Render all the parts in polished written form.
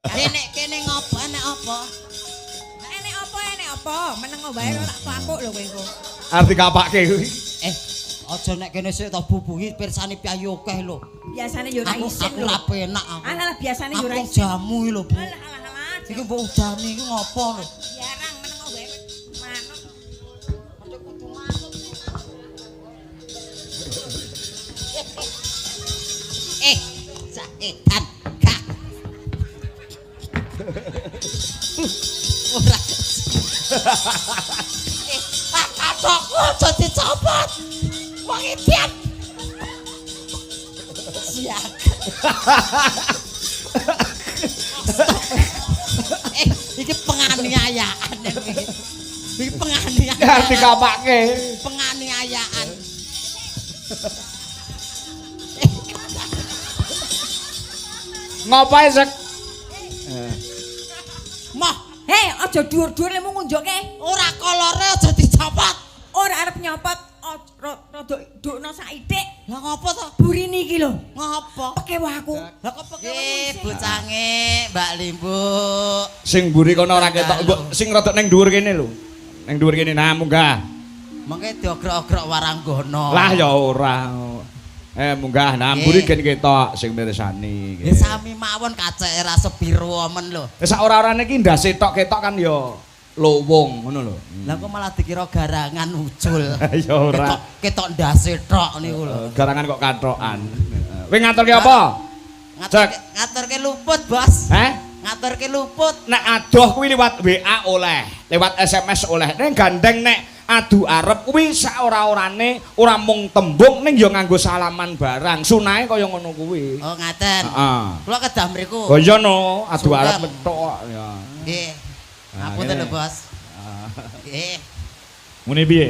Kene kene ngopo, enek apa? Enek apa, enek apa? Meneng wae, ora tak papuk lho kowe engko. Arep dikapake kuwi. Eh, aja nek kene sik to, bubuhi pirsani piyayi akeh lho. Biasane yo ora Aku isin aku lho. ora penak aku. Alah lah, biasane yo ora Aku isin. jamu iki lho, Bu. Alah alah alah. Iki mbok udani iki ngopo lho? Jarang, meneng wae manut. Kudu manut. Eh, saedan gak. Ora. Eh, ah, kathokku aja dicopot. Wong idiot. Siap. Eh, iki penganiayaan iki. Iki penganiayaan. Arep dikapake. Penganiayaan. Ngopo sek? Moh, Hei, aja dhuwur-dhuwur lemu ngunjuke. Ora, kolore aja dicopot. Ora arep nyopot, rada dukno saithik. Lah ngopo to? Burine iki lho. Ngopo? Pekewuh aku. Lah kok pekewuh? Bocange Mbak Limbuk. Sing mburi kono ora ketok, mbok sing rada ning dhuwur kene lho. Ning dhuwur kene nah munggah. Mengke diogrok-ogrok waranggono. Lah ya ora. Eh, munggah nah mburi gen ketok sing mirsani. Ya sami mawon, kaceke ra sebiru omen lho. Wis sak ora-orane iki ndase tok ketok kan ya lowong ngono lho. Lah kok malah dikira garangan ucul. Ya ora. Ketok ketok ndase tok niku lho. Garangan kok kathokan. Kowe ngaturke apa? Ngaturke ngaturke luput, Bos. Heh? Ngaturke luput. Nek adoh kuwi liwat WA oleh, lewat SMS oleh. Ning gandeng nek adu arep kuwi sak ora-orane ora mung tembung ning ya nganggo salaman barang. Sunahe kaya ngono kuwi. Oh, ngaten. Heeh. Kula kedah mriku. Oh iya no, adu Sugeng. arep tok ya. Nggih. Nah, Ngapunten lho, ngene. Bos. Nggih. Muni piye?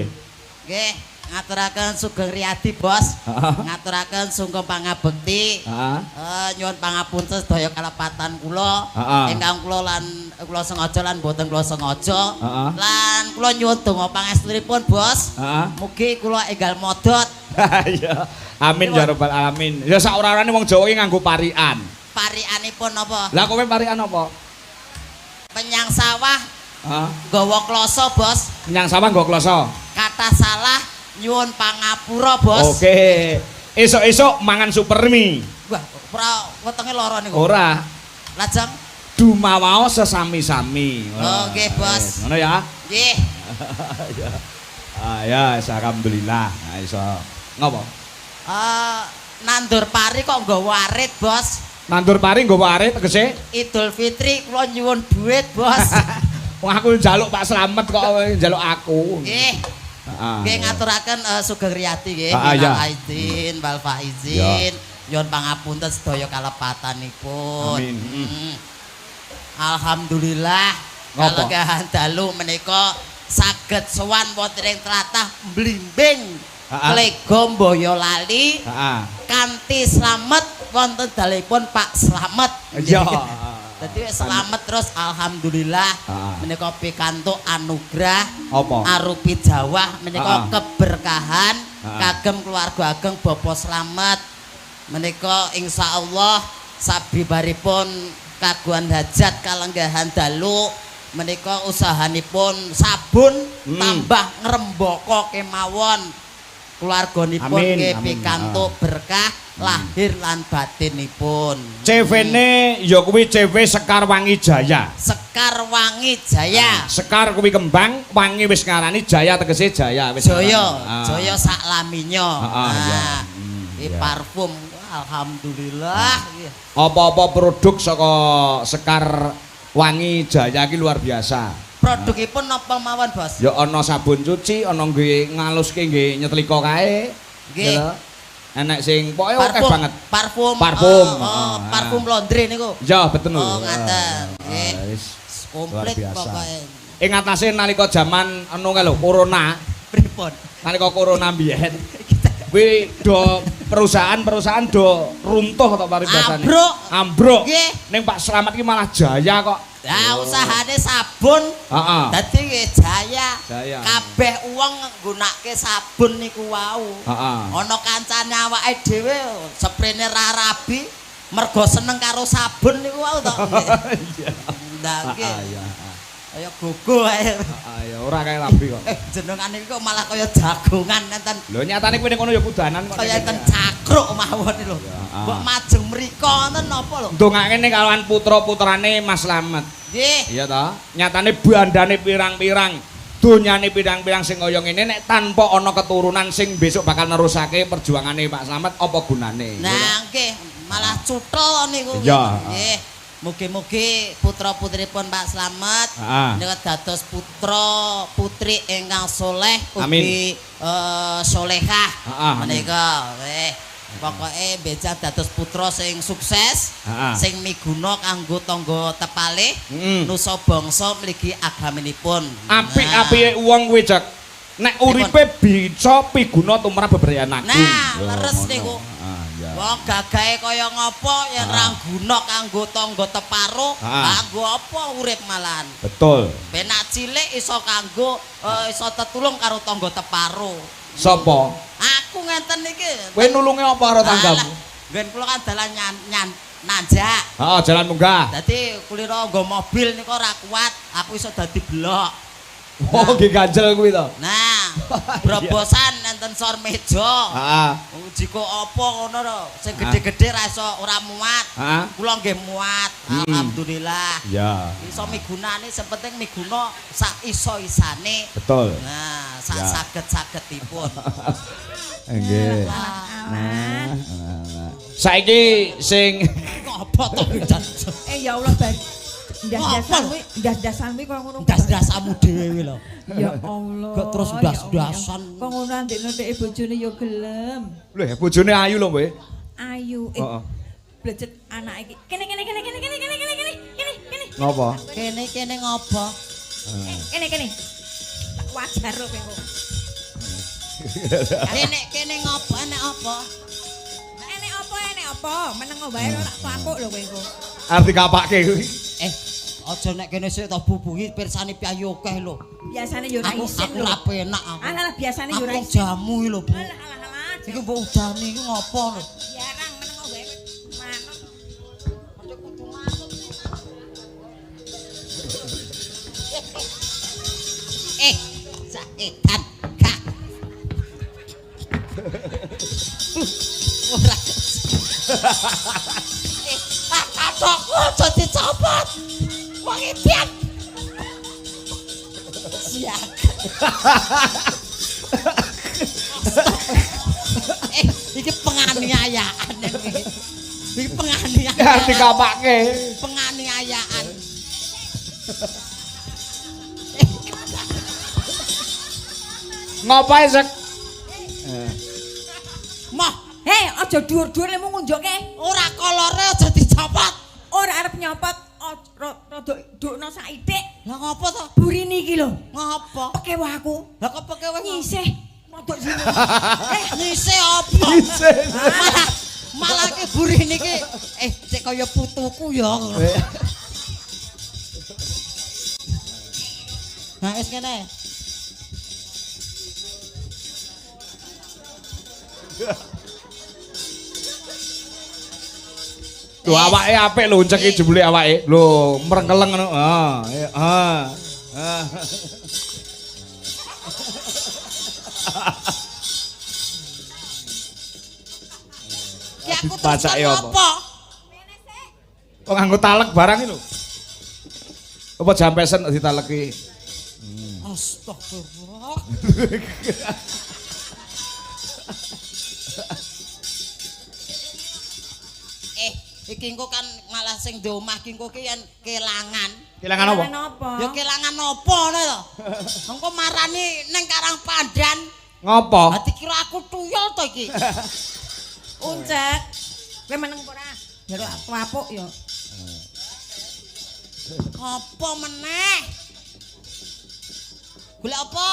Nggih, ngaturaken Sugeng Riyadi, Bos. Heeh. Ngaturaken sungkem pangabekti. Heeh. Eh, nyuwun pangapunten sedaya kalepatan kula Heeh. ingkang kula lan kula sengaja lan boten kula sengaja. Heeh. Lan kula nyuwun donga pangestunipun, Bos. Heeh. Mugi kula enggal modot. Iya. Amin ya rabbal alamin. Ya sak ora-orane wong Jawa iki nganggo parikan. Parikanipun napa? Lah kowe parikan apa? Menyang sawah Heeh. nggawa kloso, Bos. Menyang sawah nggo kloso. Kata salah nyuwun pangapura, Bos. Oke. Esuk-esuk mangan super mie. Wah, ora wetenge lara niku. Ora. Lajeng Dumawao sesami-sami. Oh, nggih, Bos. Ngono ya. Nggih. Ya. Ah ya, wis, alhamdulillah. Nah, iso. Ngopo? Eh, nandur pari kok nggawa arit, Bos. Nandur pari nggawa arit tegese? Idul Fitri kula nyuwun duit, Bos. Wong aku njaluk Pak Slamet kok njaluk aku. Nggih. Heeh. Nggih, ngaturaken Sugeng Riyadi nggih, Ah, minal ya. aidin wal faizin. Nyuwun pangapunten sedaya kalepatanipun. Amin. Alhamdulillah Ngopo? kalenggahan dalu menika saged sowan wonten ing tlatah Blimbing, Klego, Boyolali Heeh. kanthi slamet wonten dalemipun Pak Slamet. Iya. Dadi wis slamet terus, alhamdulillah menika pikantuk anugerah Apa? arupi jawah menika keberkahan kagem keluarga ageng Bapak Slamet menika. Insyaallah sabibaripun kagungan hajat kalenggahan dalu menika usahanipun sabun tambah ngrembaka kemawon, keluarganipun Amin, nggih amin. pikantuk berkah lahir lan batinipun. CV-ne ya kuwi CV Sekar Wangi Jaya. Sekar Wangi Jaya. Sekar kuwi kembang, wangi wis ngarani, jaya tegese jaya wis. Jaya, ngarani. Ah. Jaya sak laminyo. Ah, iya. Nah, iki parfum, alhamdulillah. Iya. Apa-apa produk saka Sekar Wangi Jaya iki luar biasa. Produkipun napa mawon, Bos? Ya ana sabun cuci, ana nggih ngaluske nggih nyetlika kae. Nggih. Ya toh? Enek sing pokoke akeh Parfum, banget. parfum, Parfum, oh, heeh. parfum laundry niku. Ya betul. Oh, ngaten. Nggih. Wis luar Komplit biasa. pokoke. Ing atase nalika jaman anu kae lho, corona, Pripun? Nalika corona mbiyen kuwi do perusahaan-perusahaan do runtuh to paribasane. Ambruk. Ambruk. Nggih. Ning Pak Slamet ki malah jaya kok. Lah usahane sabun. Heeh. Dadi nggih jaya. Jaya. Kabeh wong nggunakake sabun niku wau. Heeh. Ana kancane awake dhewe seprene ra rabi, Mergo seneng karo sabun niku wau to. Iya. Lah nggih. Iya. Kaya gogo ae. Ya ora kaya lambi kok. Jenengane iki kok malah kaya jagongan enten. Lho nyatane kowe ning kono ya kudanan kok. Kaya enten cakruk mawon lho. Mbok majeng mriko wonten napa lho? Ndongake ning kalawan putra-putrane Mas Slamet. Nggih. Iya ta? Nyatane bandane pirang-pirang, donyane pirang-pirang sing kaya ngene nek tanpa ana keturunan sing besok bakal nerusake perjuangane Pak Slamet apa gunane? Nah nggih, malah cuthel niku. Iya. Nggih. Mugi-mugi putra-putripun Pak Slamet menika dados putra putri ingkang soleh ugi solehah menika. Pokoke mbejah dados putra sing sukses, sing miguna kanggo tangga tepalih, nusa bangsa mligi agaminipun. Apik-apike wong kuwi, Cek. Nek uripe bisa piguna tumrap bebrayan agung. Nah, leres niku. Wong gagahe kaya ngopo yen ra guna kanggo tangga teparo, kanggo apa urip malahan. Betul. Penak cilik iso kanggo iso tetulung karo tangga teparo. Sapa? Aku ngenten iki. Kowe nulunge apa karo tanggamu? Nggen kula kan dalan nanjak. Heeh, jalan munggah. Dadi kulira nggo mobil niku ora kuat, aku iso dadi blok. Oh, nggih ganjel kuwi to. Nah, brobosan enten sor meja. Heeh. Jiko apa ngono lho, sing gedhe-gedhe ra iso ora muat. Kula nggih muat, alhamdulillah. Iya. Iso migunane, sing penting miguna sak iso-isane. Betul. Nah, sak saged-sagedipun. Nggih. Nah. Saiki sing ngopo to? Ya Allah, Bang. Ndas-ndasan kuwi, ndas-ndasan kuwi kok ngono. Ndas-ndasanmu dhewe lho. Ya Allah. Kok terus ndas-ndasan. Kok ngono andekno dhek bojone ya gelem. Lho, bojone ayu lho kowe. Ayu. Heeh. Blejet anak iki. Kene kene kene kene kene kene kene kene kene. Ngopo? Kene kene ngopo? Kene kene. Tak wajar lho kowe. Kene kene ngopo enek apa? Enek apa enek apa? Meneng wae ora tak papuk lho kowe engko. Arep dikapake kuwi. Aja nek kene sik to bubuhi pirsani piyayi akeh lho. Biasane yo ora isin. Aku ora penak aku. Alah biasane yo ora isin. Aku jamu iki lho, Bu. Alah alah alah. Iki mbok udani iki ngopo lho? Jarang meneng wae manut. Aja kudu manut. Saetan gak. Ora. Katokku aja dicopot. Wong idiot. Siak. Iki penganiayaan iki. Iki penganiayaan. Ya dikapake. Penganiayaan. Ngopae, Sek? Moh. Hei, aja dhuwur-dhuwur lemu ngunjuke. Ora kolore aja dicopot. Ora arep nyopot, rada dukno saithik. Lah ngopo to? Burine iki lho. Ngopo? Pekewuh aku. Lah kok pekewuh? Nyisih. Rada sini. Nyisih apa? Nyisih. Malah ki burine iki cek kaya putuku ya. Nah, wis kene. Lho awake apik lho unceki jebule awake. Lho mrengkeleng ngono. Heeh. Heeh. Ki aku terus apa? Kok nganggo talek barang iki lho. Apa jampesen ditaleki? Astagfirullah. Iki engko kan malah sing di omah ki engko ki yen kelangan. Kelangan apa? Ya kelangan apa ngono to. Engko marani ning Karang Pandan. Ngopo? Ha dikira aku tuyul to iki. Uncek. Kowe meneng apa ora? Njaluk apuk ya. Apa meneh? Golek apa?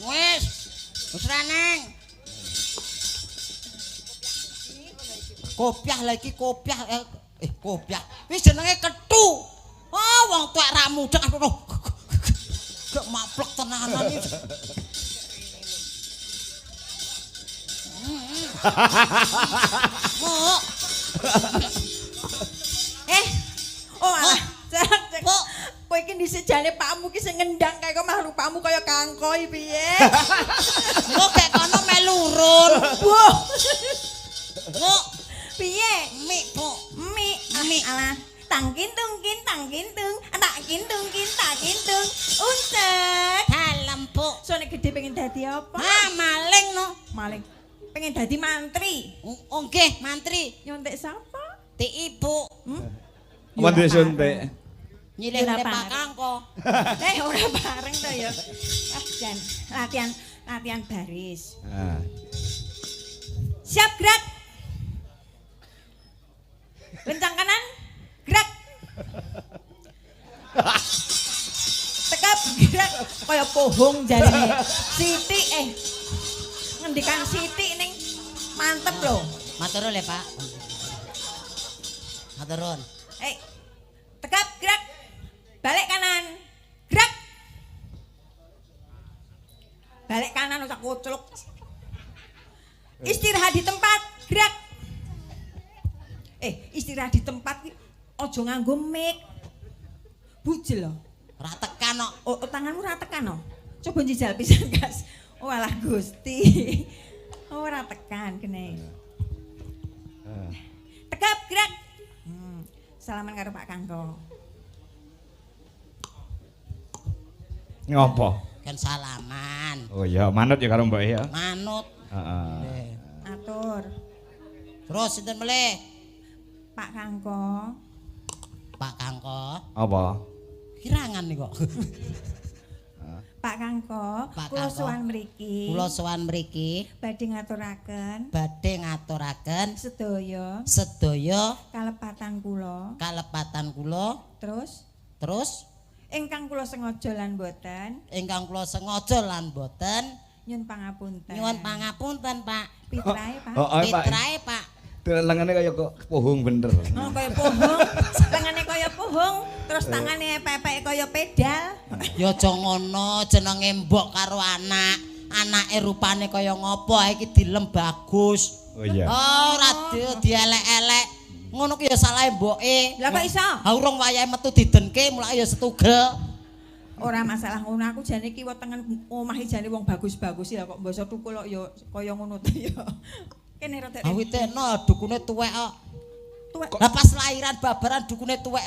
Wis, wis reneng. Kopiah lagi kopiah kopiah. Wis jenenge kethu. Oh, wong tuwek ra mudhek. Gak maplek tenanan iki. Bu. Oh alah. Bu. Kowe iki dhisik jane pakmu ki sing ngendang kae kok malah rupamu kaya kangkoi piye? Kok gek kono melu urun. Bu. Bu, Piye? mik, Bu. Mi, Mi. alah. Tang kintung kin tang kintung, tak kintung kin tak kintung. Uncek. Dalem, Bu. Sone gede pengen dadi apa? Ah, maling no. Maling. Pengen dadi mantri. Oh, nggih, mantri. Nyontek sapa? Ti ibu. Hmm? Apa disuntik? Nyilih Ora Pak pareng. Kangko. Ora bareng to ya. Ah, jan latihan baris. Ah. Siap gerak. Lencang kanan, gerak. Tekap gerak kaya pohong jarine. Sithik ngendikan sithik ning mantep lho. Matur nuwun le, Pak. Matur nuwun. Tekap gerak. Balik kanan. Gerak. Balik kanan sak koclok. Istirahat di tempat, gerak. Istirahat di tempat ki aja nganggo mic. Bujel lho. Ora tekan kok. Oh, tanganmu ora tekan no. Coba njijal pisan, Gas. Oh alah Gusti. Oh, ora tekan kene. Tegap gerak. Salaman karo Pak Kangko. Ngopo? Kan salaman. Oh iya, manut ya karo mboke ya. Manut. Heeh. Atur. Terus sinten melih? Pak Kangko. Pak Kangko. Apa? Kirangan nih kok. Pak Kangko, kula sowan mriki. Kula sowan mriki badhe ngaturaken. Badhe ngaturaken sedaya. Sedaya kalepatan kula. Kalepatan kula. Terus ingkang kula sengaja lan boten. Ingkang kula sengaja lan boten. Nyuwun pangapunten. Nyuwun pangapunten, Pak. Pitrae, Pak. Oh, Pitrae, Pak. Lengene kaya kok pohong bener. Oh, kaya pohong. Lengene kaya pohong, terus tangane pepeke kaya pedal. Ya aja ngono, jenenge mbok karo anak. Anake rupane kaya ngopo iki dilem bagus. Oh iya. Oh, ora dielek-elek. Ngono ki ya salahe mboke. Lah kok iso? Ha urung wayahe metu didenke, mulake ya setugel. Ora masalah ngono, aku jane kiwa tengen omah jane wong bagus-bagus ya kok mbasa tukul kok ya kaya ngono to ya. Kene rada. Awiteno dukune tuwek kok. Tuwek. Lah pas lahiran babaran dukune tuwek.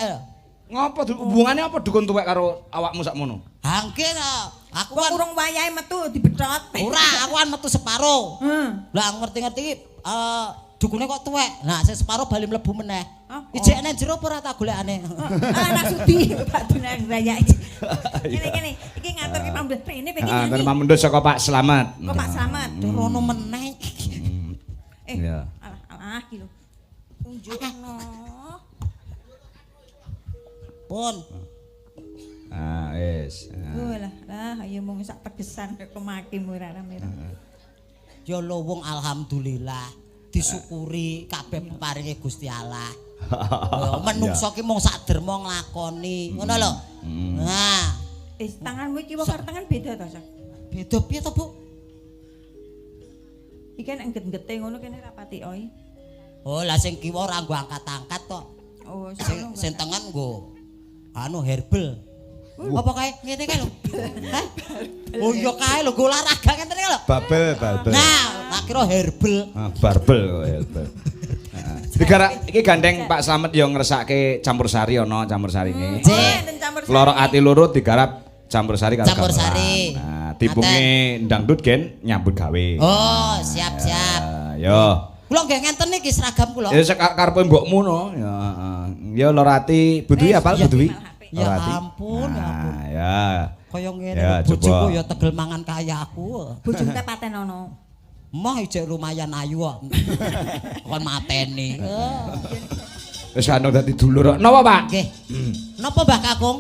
Ngopo hubungane apa dukun tuwek karo awakmu sakmono? Ha nggih to. Aku kan urung wayahe metu dibethot. Ora, aku kan metu separo. Lah ngerti-ngerti dukune kok tuwek. Nah, sing separo bali mlebu meneh. Ijek nang jero apa ora tak golekane? Alah nak sudi badunan raya. Kene-kene iki ngaturke pamundhut rene pengen nyanyi. Ngatur pamundhut saka Pak Slamet. Kok Pak Slamet? Rono meneh. Alah alah iki lho. Unjukno. Pun. Ah, wis. Oh lah, lah ayo mung sak tegesan kok kemaki ora rame. Ya lho wong alhamdulillah disyukuri kabeh paringe Gusti Allah. Menungso ki mung sak derma nglakoni, ngono lho. Nah, tanganmu iki wong karo tangan beda to, Sak? Beda piye to, Bu? Iki nek ngget-ngete ngono kene ra pati oi. Oh, lah sing kiwa ora nggo angkat-angkat to. Oh, sing tengen nggo anu herbal. Apa kae? Ngene kae lho. Hah? Oh iya kae lho, nggo olahraga ngene kae lho. Babel, babel. Nah, tak kira herbal. Ah, barbel kok herbal. Heeh. Iki gandeng Pak Slamet yo ngresake campur sari ana campur sarine. Loro ati loro digarap campur sari karo campur sari. Nah, tibunge dangdut gen nyambut gawe. Oh, siap-siap. Yo. Kula nggih ngenten iki seragam kula. Ya sak karepe mbokmu no. Ya, ya loro ati Bu Dwi apal Bu Dwi? Ya ampun, ya ampun. Ya. Kaya ngene bojoku ya tegel mangan kaya aku. Bojomu ta paten ono. Moh ijek lumayan ayu kok. Kon mateni. Wis anu dadi dulur. Napa, Pak? Nggih. Napa Mbah Kakung?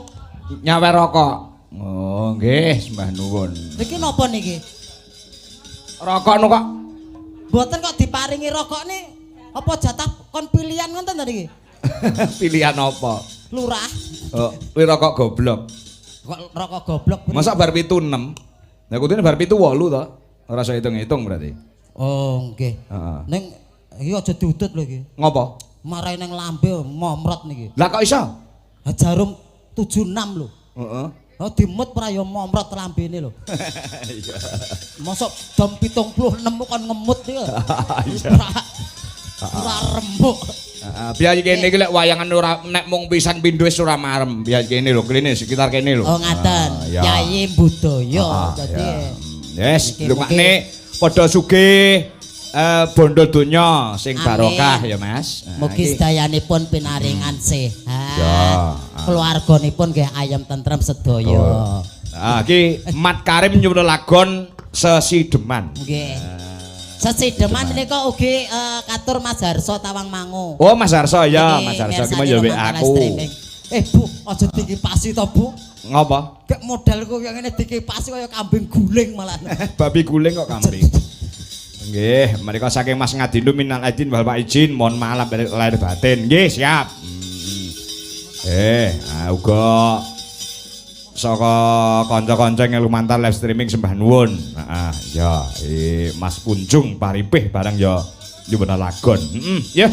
Nyawer rokok. Oh, nggih, sembah nuwun. Niki napa niki? Rokok nu kok. Mboten kok diparingi rokok ni apa jatah kon pilihan ngoten ta niki? Pilihan apa? Lurah. Oh, kuwi rokok goblok. Kok rokok goblok. Masa bar 7 6. Lah kudune bar 7 8 to. Ora iso hitung-hitung berarti. Oh, nggih. Heeh. Ning iki aja diudut lho iki. Ngopo? Marai nang lambe momrot niki. Lah kok iso? Ha jarum 76 lho. Heeh. Oh dimut ora ya momrot lambene lho. Iya. Mosok jam 76 kon ngemut iki. Iya. Ora remuk. Heeh, biar kene iki lek wayangan ora nek mung pisan pindho wis ora marem. Biar kene lho, kene sekitar kene lho. Oh ngaten. Yai Budaya dadi. Yes, lungane padha sugih bondo donya sing barokah ya Mas. Mugi sedayanipun pinaringan sehat. Keluarganipun nggih ayem tentrem sedaya. Ah iki Mat Karim nyuwun lagon Sesideman. Nggih. Sesideman menika ugi katur Mas Harso Tawangmangu. Oh Mas Harso ya, Mas Harso ki ya WA aku. Bu, aja dikipasi to, Bu. Ngopo? Kek modelku kaya ngene dikipasi kaya kambing guling malah. Babi guling kok kambing. Nggih, mereka saking Mas Ngadindu minal aidin wal faizin, mohon maaf lahir batin. Nggih, siap. Uga saka kanca-kanca yang lumantar live streaming sembah nuwun. Heeh, ya, Mas Punjung Paripih bareng ya nyuwun lagon. Heeh, ya.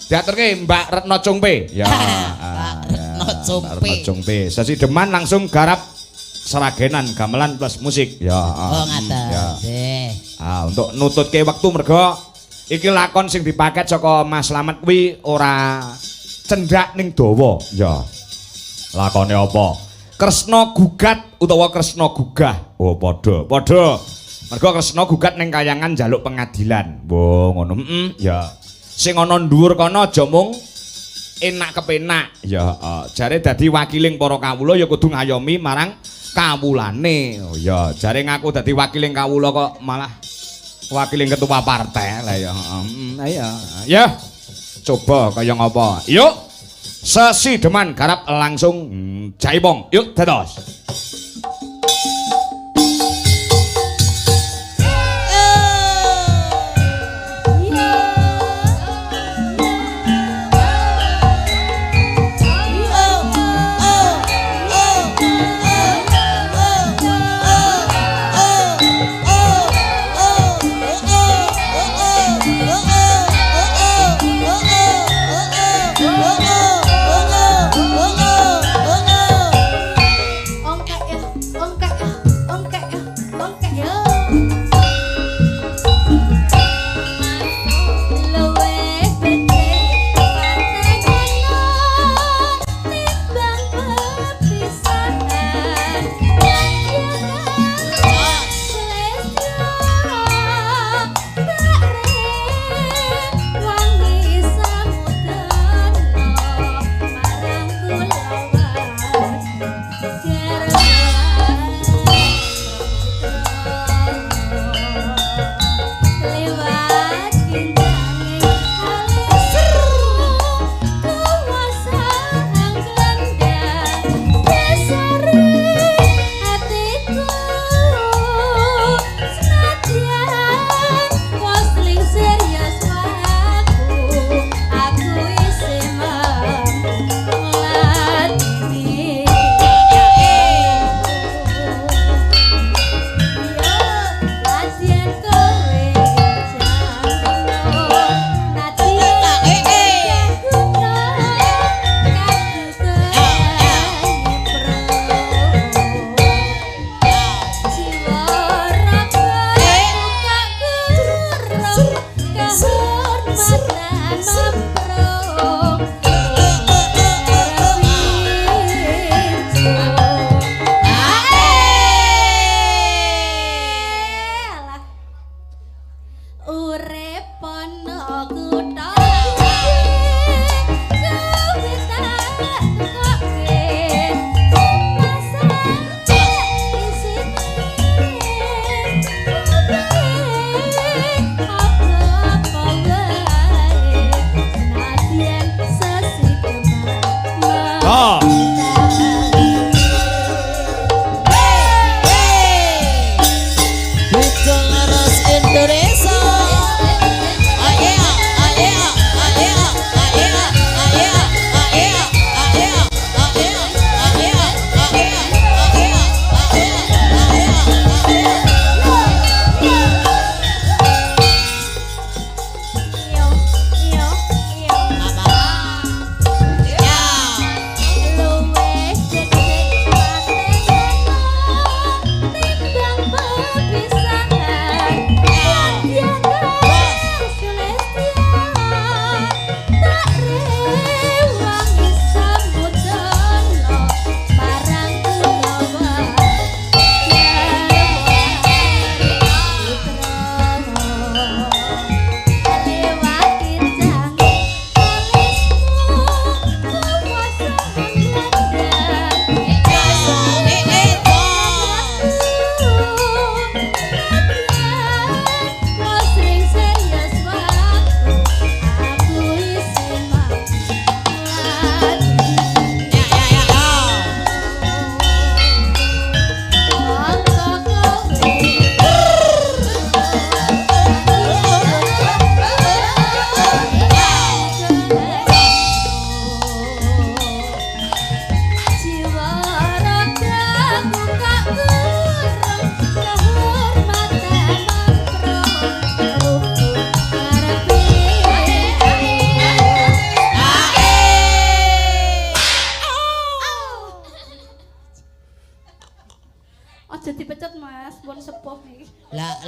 Diaturke Mbak Retno Cungpe. Ya, Mbak Retno Cungpe. Retno Cungpe. Sesideman langsung garap seragenan gamelan plus musik. Ya. Oh, ngaten. Ya. Ah, untuk nututke wektu mergo iki lakon sing dipaket saka Mas Slamet kuwi ora cendak ning dawa. Ya. Lakone apa? Kresna gugat utawa Kresna gugah. Oh, padha. Padha. Mergo Kresna gugat ning kayangan njaluk pengadilan. Wo, ngono. Heeh, ya. Sing ana dhuwur kono aja mung enak kepenak. Ya, jare dadi wakiling para kawula ya kudu ngayomi marang kawulane. Oh ya, jare ngaku dadi wakiling kawula kok malah wakiling ketua partai. Lah ya, heeh. Ya. Coba kaya ngapa. Yuk. Sesideman garap langsung jaipong. Yuk dados.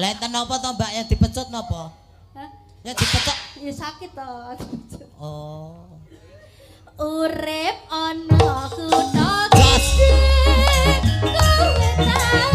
Lah enten napa to, Mbak, yang dipecut napa? Hah? Yang dipecut. Ya sakit to. Oh. Urip ana kutha Jos. gedhe, kowe.